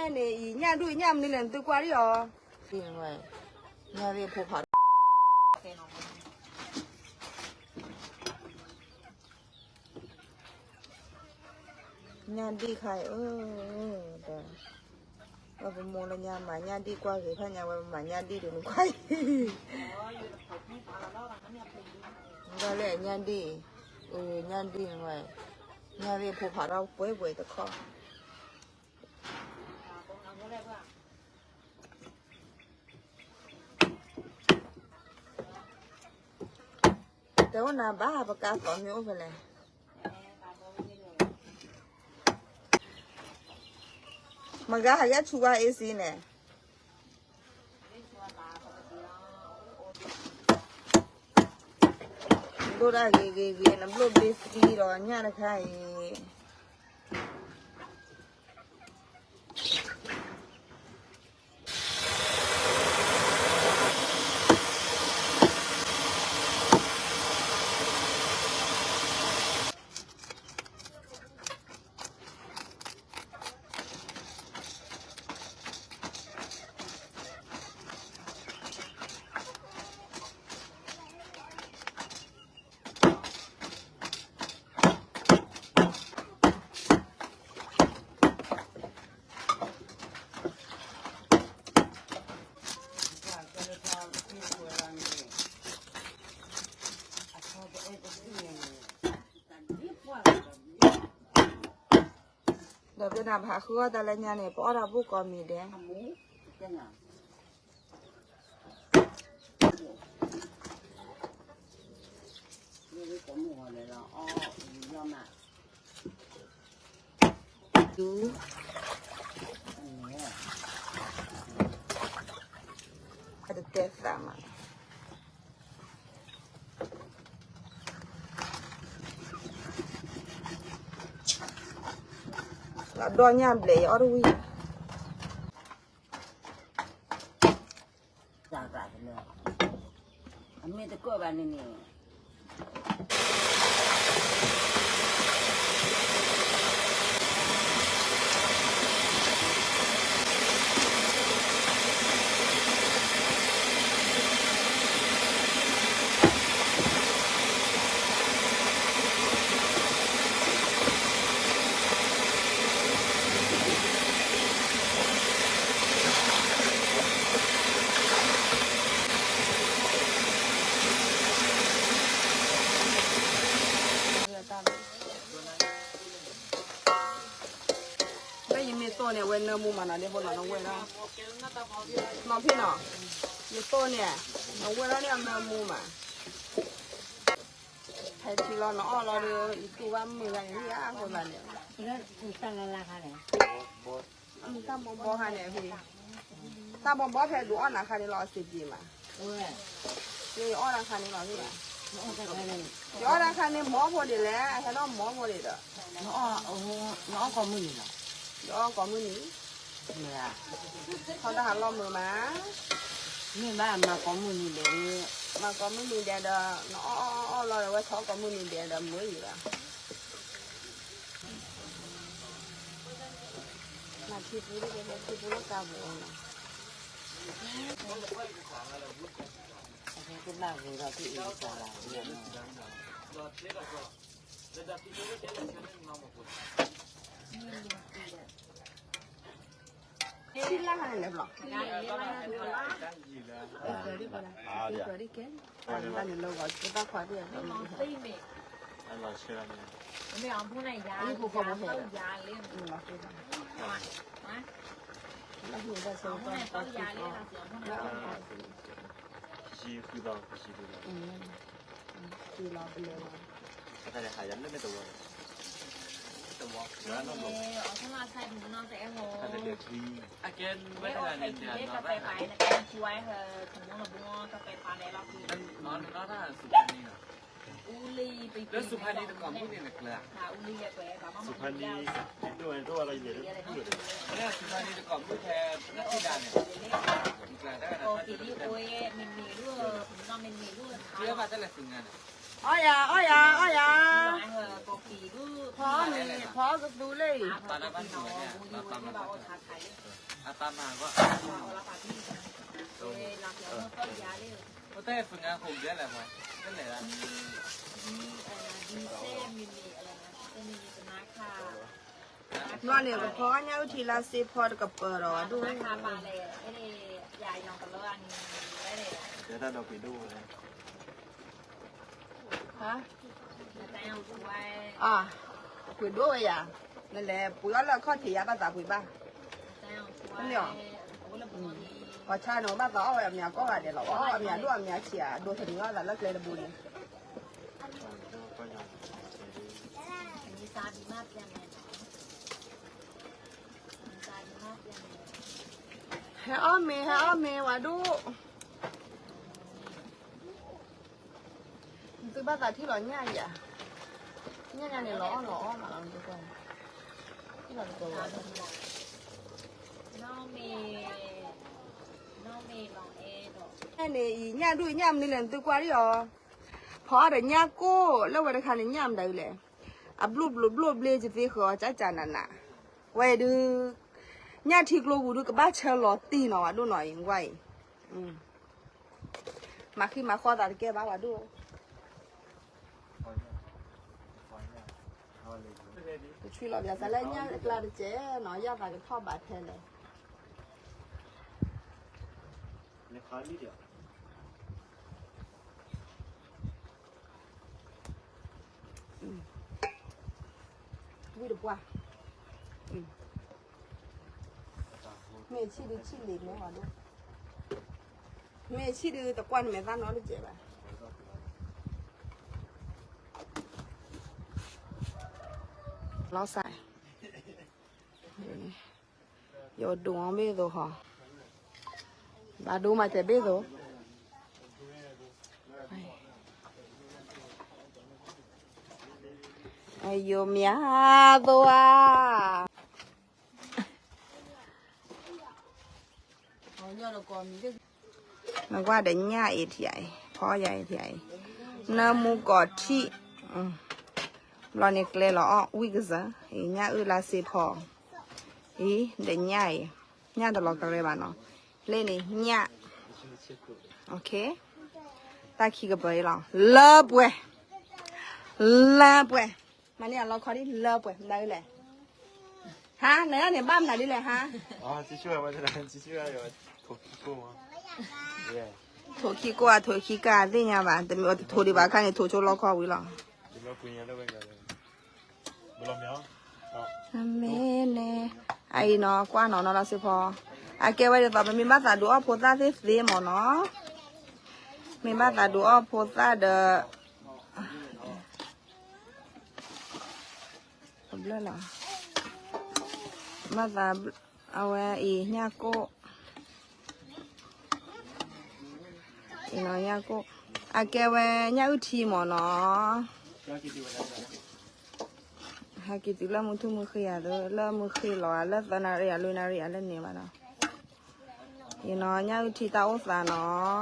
န့ၣ် အံၤညၣ်ဒူၣ်ညၣ်မနုၤလဲၣ် နသုကွၢ်ဒံးအီၤ, ညၣ်သ့ၣ်ဖိဖး ညၣ်ဒံၣ်ခါအံၤ, ဒီး ဝဲပမိၢ်လၢညါမၤညၣ်ဒံၣ်ကွၢ်ဂ့ၤဖးညါ ဝဲပမၤညၣ်ဒံၣ်ဒုးနကွၢ်အံၤ, ဘၣ်လဲၣ်ညၣ်ဒံၣ်, အညၣ်ဒံၣ်နကွၢ်, ညၣ်သ့ၣ်ဖိဖးထီၣ်ပှဲၤပှဲၤတခီ တဲဝဲနၤဘၣ် ပကါသီမ့ၢ်အိၣ်ဖဲလဲၣ်, မဂၤဟးဂဲၤဆူဝါအ့စံန့ၣ်, ဒိၣ်ဒၣ်ဂ့ၤဂ့ၤဂ့ၤ နဘျိၣ်ဘ့သံဒီးညၣ်တခါအံၤ ဒီးပနၢ်ဖးဃုအီၣ်တၢ်လၢညါန့ၣ် ပအီၣ်တၢ်ဘူၣ်ကိးမံၤဒဲး တတဲသးမး လၢဒီညၣ်ဘျဲးယအီၣ်တဝံၣ် အမ့ၢ်တကၢၣ်ဘၣ်န့ၣ်န့ၣ် လၢယမ့ၢ်တိၢ်န့ၣ် အဝဲနၢမူမးနီၤ ဒ်ဖိနီၤ နဝဲၢ်လီၤ နီၤဖံနီၤ ယတိၢ်န့ၣ် နဝဲၢ်လီၤန့ၣ် အနၢမူမး ဖဲထံလီၤ နအီၣ်လီၤဒီး ယတူၢ်ဘၣ်မုာ်ဂၤန့ၣ် ယအဃိသးန့ၣ် တၢ်ဘီဘီခါန့ၣ် တၢ်ဘီဘီဖဲဒုးအီၣ်နၤခါန့ၣ်လီၤ အစ့ပ့ၤမး ယအီၣ်တၢ်ခါန့ၣ်လီၤ ယအီၣ်တၢ်ခါန့ၣ် မီဖိဒံးလဲၣ် ဟဲထီၣ်မီဖိဒံးဒီး နအီၣ်ကိးမုၢ်နံၤလီၤ ယအီၣ်ကိးမုၢ်နံၤ ထီဒါဟးလီၤမုာ်မး မ့ၢ်ဘၣ်မၤကိးမုၢ်နံၤဒဲး မၤကိးမုၢ်နံၤဒဲးဒီး နအီၣ်အီၣ်အီၣ်လီၤဒီး ဝဲထီကိးမုၢ်နံၤဒဲးဒီး မုာ်ယံၤဘၣ် မၤထံပူၤဒ်လဲၣ် ထံပူၤလၢကါပူၤအီၤနီၤ ကဘၣ်ဂ့ၤဒီးကအိၣ်ကစၢ်လၢ ထံလၢ်ခါန့ၣ်လဲၣ်ဘျီ ကဲ တၢ်န့ၣ်လၢဂီၤ ကဘၣ်ခွါဒ် လၢဖိကီၢ်ဖိဟဲ လၢဖိကီၢ်ဖိ ကလီၤပလဲၤလီၤ တဝီ တဝီ အကဲ ဝဲတဂၤန့ၣ် ကဖဲပာ် နကဲ ကွၢ် ဟဲ ကမူနဘီ ကဖဲပာ်လဲၣ်လီၤ လၢစူဖါန့ၣ် လၢစူဖါန့ၣ်တကိးမုၢ်န့ၣ်နကျၢၤ စူဖါန့ၣ် လၢစူဖါန့ၣ်တကိးမုၢ်ဖဲ နထံၣ်ဒၣ်န့ၣ် နကျၢၤတၢ် မ့မ့ၢ်လၢ မ့မ့ၢ်လၢ ကျၢၤဘၣ်တၢ်လဲၤသူငါန့ၣ် အီၣ်ယၤ အီၣ်ယၤ အီၣ်ယၤ, ဖီအီၣ်မ့ၤ ဖီအီၣ်ကသူလၢအံၤ, ဘျီန့ၣ် ကဖီညၣ်အုၣ်ထံလါစ့ဖီတကပၤဒီးဒိၣ်, ပှ့ၤဒိၣ်ဝဲယၤ, နလဲၤပှ့ၤအီၣ်လၢအခီၣ်ထံးယၤဘၣ်သးပှ့ၤဘၣ်, ပှၤဆါန့ၣ် ဘၣ်သးအီၣ်ဝဲအမံၤကိးဂၤဒဲးလီၤ, အီၣ်အမံၤဒိၣ်အမံၤဆံးဧါ, ဒိးသန့ၤအီၣ်သးလၢကျဲတဘိန့ၣ် ဟဲအီၣ်မ့ၤ ဟဲအီၣ်မ့ၤ ဝဲဒိၣ်, သုဘၣ်သးထံၣ်လီၤညၣ်ယၤ, ညၣ်ညါန့ၣ်လီၤအီၣ်လီၤအီၣ်မးလီၤ, ထံၣ်လီၤတကီဝဲ, န့ၣ်အံၤညၣ်ဒိၣ်ညၣ်မနုၤလဲၣ် သုကွၢ်ဒံးအီၤ, ဖီအီၣ်ဒီးညၣ်ကိၢ်လၢဝဲတခါန့ၣ် ညၣ်မတၤဒ်လဲၣ်, အဘျိၣ်ဘျိၣ်ဘျိၣ်ဘျ့ကသ့ဃၢၤအီၤ ကၠၢ်ကၠၢ်နးနး, ဝဲဒုး, ညၣ်ထံကျိပူၤဒုးကဘၣ်ဆၢလီၤတံၢ်နီၤ ဝဲဒိၣ်နီၤအံၤ ကွၢ်အံၤ, မၤဃံမၤဃီသးတကဲဘၣ်ဝဲဒိၣ် တဆွံလီၤဘၣ်သးလၢညၣ်အကျါတကဲနီၤ ယၣ်သးကထီၣ်ဘးထဲလဲၣ်, ဝံၢ်တပှၢ်, မ့ၢ်ဆံၣ်ဒုးဆံၣ်လံၤမ့ၢ်ဝဲဒိၣ်, မ့ၢ်ဆံၣ်ဒုးတကွၢ်နမဲာ်သၣ်နီတစဲးဘၣ်, လီၤစၢ်, ယဒိးမ့ၢ်သိးဟီ, ဘၣ်ဒိမးတဲဘ့ၣ်သိး, ယိၤမၠါသိးဧါ နကွၢ်ဒီးညၣ်အံၤထံအံၤ ဖီယၤအံၤထံအံၤ, နၢမူကီၤထံၣ်, ဘျီန့ၣ်ကျဲလီၤအီၣ်ဝံၣ်ကစၢၢ်, အံၤညၣ်အုၣ်လါစ့ဖီ, အံၤဒီးညၣ်အံၤ, ညၣ်တလီၤကရဲဘၣ်နီၤ, လၢန့ၣ်ညၣ်, တၢ်ခံကပၤအံၤလီၤ, လၢပှဲၤ, လၢပှဲၤ, မၤန့ၢ်အလီခီဒ်လၢပှဲၤ မတၤလဲၣ် ဟါ နန့ၣ်ဘၣ်မနုၤဒ်လဲၣ်ဟါ, ထိၣ်ခံကိၢ်ဧါ ထိၣ်ခံကၢ်သ့ၣ်ညါဘၣ် တမ့ၢ်အတထိၣ်ဒံးဘၣ်အခါန့ၣ် ထိၣ်ဆိလီခီဝံၤလီၤ, မ့ၢ်န့ၣ်, အအံၤနီၤ ကွၢ်နီၤနီၤလီၤစ့ဖီ, အကဲဝဲဒ်သိး ပမ့ၢ်ဘၣ်သးဒုးအီၣ်ဖိသၣ်သ့ၣ်သ့မ့ၢ်နီၤ, မ့ၢ်ဘၣ်သးဒုးအီၣ်ဖိသၣ်ဒီး ဘျၢလီၤ, ဘၣ်သး, အဝဲအံၤညၣ်ကိၣ်, ညၣ်ကိၣ်, အကဲဝဲညၣ်အုၣ်ထံမ့ၢ်နီၤ, ဟဲက့ၤတုၤလၢမုၢ်ထူၣ်မုၢ်ဃ့ဧါ လၢမုၢ်ဃ့လီၤဧါ လၢသၢနၣ်ရံၣ်ဧါ လွံၢ်နၣ်ရံၣ်ဧါ လၢန့ၣ်ဘၣ်ဒီး, အံၤနီၤ ညၣ်အုၣ်ထံတၢ်အိၣ်သးနီၤ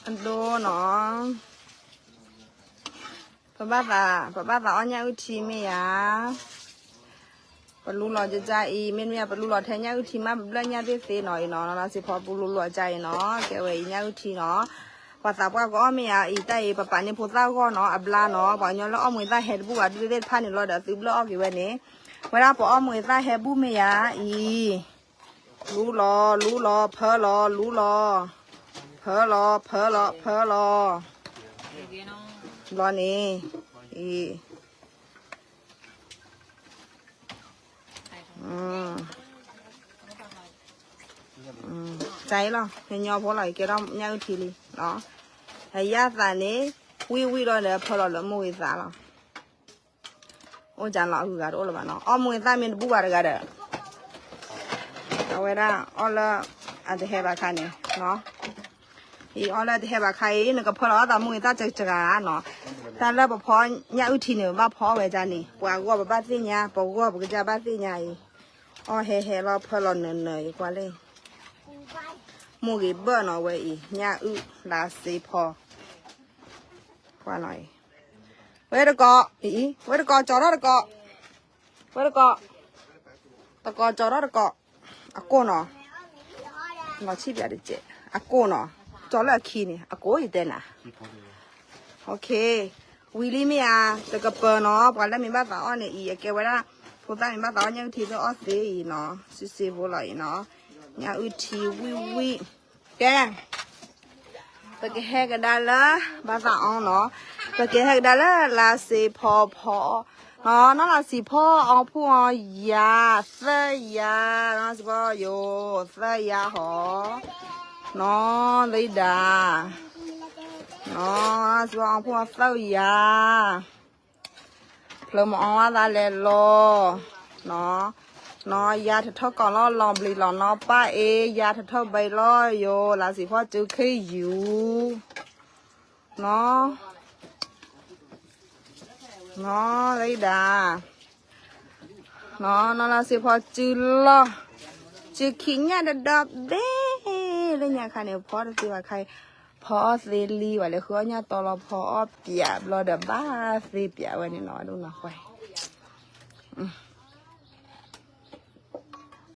အဒိနီၤ, ပဘၣ်သး, ပဘၣ်သးအီၣ်ညၣ်အုၣ်ထံမ့ၢ်ဧါ, ပလူလီၤကကါအံၤ မ့တမ့ၢ် ပလူလီၤထဲညၣ်အုၣ်ထံမး ပဘျၢညၣ်သ့ၣ်သ့နီၤအံၤနီၤ, နီၤလီၤစ့ဖီ ပလူလီၤကါအံၤနီၤ ကဲဝဲအံၤညၣ်အုၣ်ထံနီၤ, ပှၤသးပှၢ်ကအီၣ်မ့ၢ်ဧါအံၤ တၢ်အံၤ ပပာ်န့ၢ်ဖိသၣ်ဂီၢ်နီၤ အဘျါနီၤ, ပှၤကညီလၢအီၣ်မူၤသၣ်ဟဲတဘူၣ်ဘၣ် ဒုးသ့ၣ်တဖၣ်န့ၣ်လီၤဒီး သုဘျၢအီၣ်က့ၤဝဲန့ၣ်, ဝဲဒၣ်ပအီၣ်မူၤသၣ်ဟဲဘူၣ်မ့ၢ်ဧါအံၤ လူလီၤ လူလီၤ ဖၢလီၤ လူလီၤ, ဖၢလီၤ ဖၢလီၤ ဖၢလီၤ, ဘျီန့ၣ်, အံၤ, တၢ်အံၤလီၤ ညီညီဖိလီၤ ယကဲထီၣ်ညၣ်အုၣ်ထံလံလီၤ, အယၣ်သးန့ၣ်, ဝံၣ်ဝံၣ်ဒီးဒီးဖၢလီၤလၢမူၤဂ့ၤသးလီၤ အိၣ်ကၢလီၤအဂုၤဂၤတအိၣ်လၢၤဘၣ်နီၤ, အီၣ်မူၤဂ့ၤသၣ်မ့ၢ်တဘူၣ်ဘၣ်တဂၤဒီး, အဝဲဒၣ်အီၣ်လၢ, အတဟဲဘၣ်ခါန့ၣ်, အံၤအီၣ်လၢတဟဲဘၣ်ခါအံၤ နကဖၢလီၤအီၣ်သးမူၤဂ့ၤသၣ်စကစကနီၤ, တၢ်လၢပဖီညၣ်အုၣ်ထံန့ၣ် ပဘၣ်ဖီအီၣ်ဝဲဒၣ်န့ၣ် ပှၤဂီၢ်ပဘၣ်သ့ၣ်ညါ ပဂီၢ်ပကစၢ်ဘၣ်သ့ၣ်ညါအံၤ, အီၣ်ဟဲဟဲလီၤဖၢလီၤနၢၤနၢၤအံၤကွၢ်လၢ မိၢ်ဂ့ၤဘၢၣ်နီၤဝဲအံၤ ညၣ်အုၣ်လါစ့ဖီ ဝဲတကိး အံၤ ဝဲတကိး ကၠီထီၣ်တကိး ဝဲတကိး တကိး ကၠီထီၣ်တကိး အကိၢ်နီၤ လီၤဆံၣ်ပၠးတကဲး အကိၢ်နီၤ ကၠီလၢအခံန့ၣ် အကိၢ်ယတဲနၤ ဝံၤလံမ့ၢ်ဧါ တကပၤနီၤ ပှၤလၢမ့ၢ်ဘၣ်သးအီၣ်န့ၣ်အံၤ အကဲဝဲဒၣ် ဖိသၣ်မ့ၢ်ဘၣ်သးအီၣ်ညၣ်အုၣ်ထံသ့ၣ်အီၣ်သ့အံၤနီၤ စံးစ့ဖိလီၤအံၤနီၤ ညၣ်အုၣ်ထံဝံၣ်ဝံၣ် ကဲ ပကဟဲကဒါလၢ ဘၣ်သးအီနီၤ ပကဟဲကဒါလၢလါစ့ဖီဖီ နီၤ နီၢ်လါစ့ဖီအီဖိအီယၤ သၢယၤ နီၢ်စ့ဖီယိၤ သၢယၤဟီ နီၤ သဒၣ် နီၤ စ့ဖီအီဖိအီသၢယၤ ဖျၢမအီဝဲသးလဲၤလီၤ နီၤ နီၤ ယၤထထီၣ်ကီးလီၤ လီၤဘျံးလီၤနီၤ ပၢ်အ့ ယၤထထီၣ်ဘံးလီၤယိၤ လါစ့ဖီစုခ့ယူၤ နီၤ နီၤ သဒၣ် နီၤ နီၢ်လါစ့ဖီစုလီၤ စုခံညၣ်တဒီဘ့ၣ် လၢညါခါန့ၣ် ဖီတသ့ဘၣ်ခါအံၤ ဖီအီၣ်သ့လံ ပှၤလဲၤဃုအီၣ်ညၣ်တီလီၤဖီအီၣ်ပၠးဘျီဒီးဘၣ်သ့ပၠးဝဲန့ၣ်နီၤ ဒိၣ်နီၤဃဲ